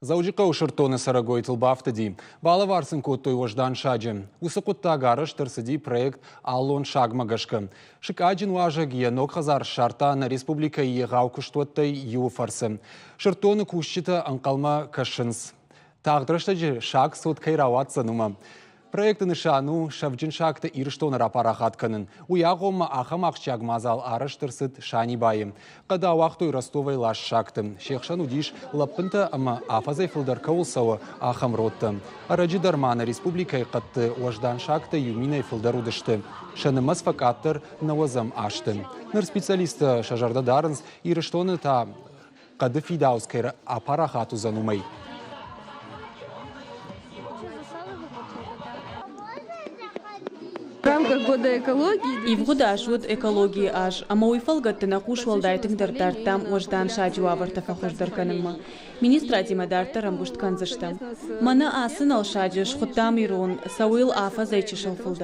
Дзӕуджыхъӕуы сырддоны цӕрӕгойтыл бафтыди. Балӕвар сын кодтой уӕздан саджы. Уыцы хъуыддаг арӕзт ӕрцыди проект «Аллон саг-мӕ гӕсгӕ. Сыкъаджын уазӕг йӕ ног хӕдзар ссардта нӕ республикӕйы егъау куыстуӕттӕй иуы фӕрцы. Сырддоны кусджытӕ ӕнхъӕлмӕ кӕсынц. Тагъд рӕстӕджы саг цот кӕй рауадздзӕн, уымӕ. Проекты нысан у сӕвджын сагты Ирыстоны рапарахат кӕнын. Уый агъоммӕ ахӕм ахсджиаг мадзал арӕзт ӕрцыд Санибайы. Хъӕды ауагътой Ростовӕй ласт сагты. Се хсӕн уыдис лӕппынтӕ ӕмӕ афӕдзӕй фылдӕр кӕуыл цӕуы, ахӕм родтӕ. Ӕрӕджы дӕр ма нӕ республикӕйы хъӕдты уӕздан сагтӕ иу минӕй фылдӕр уыдысты. Сӕ нымӕц фӕкъаддӕр нӕуӕдзӕм азты. Ныр специалисттӕ сӕ зӕрдӕ дарынц, Ирыстоны та хъӕды фидауц кӕй апарахат уыдзӕн, уымӕй. Ивгъуыд аз уыд экологийы аз, ӕмӕ уый фӕлгӕтты нӕ хъус уӕлдай тынгдӕр дардтам уӕздан саджы уавӕртӕ фӕхуыздӕр кӕнынмӕ. Министрадимӕ дарддӕр ӕмгуыст кӕндзыстӕм. Мӕнӕ ацы нӕлсаджы схуыдтам ирон, цӕуы йыл афӕдзӕй чысыл фылдӕр.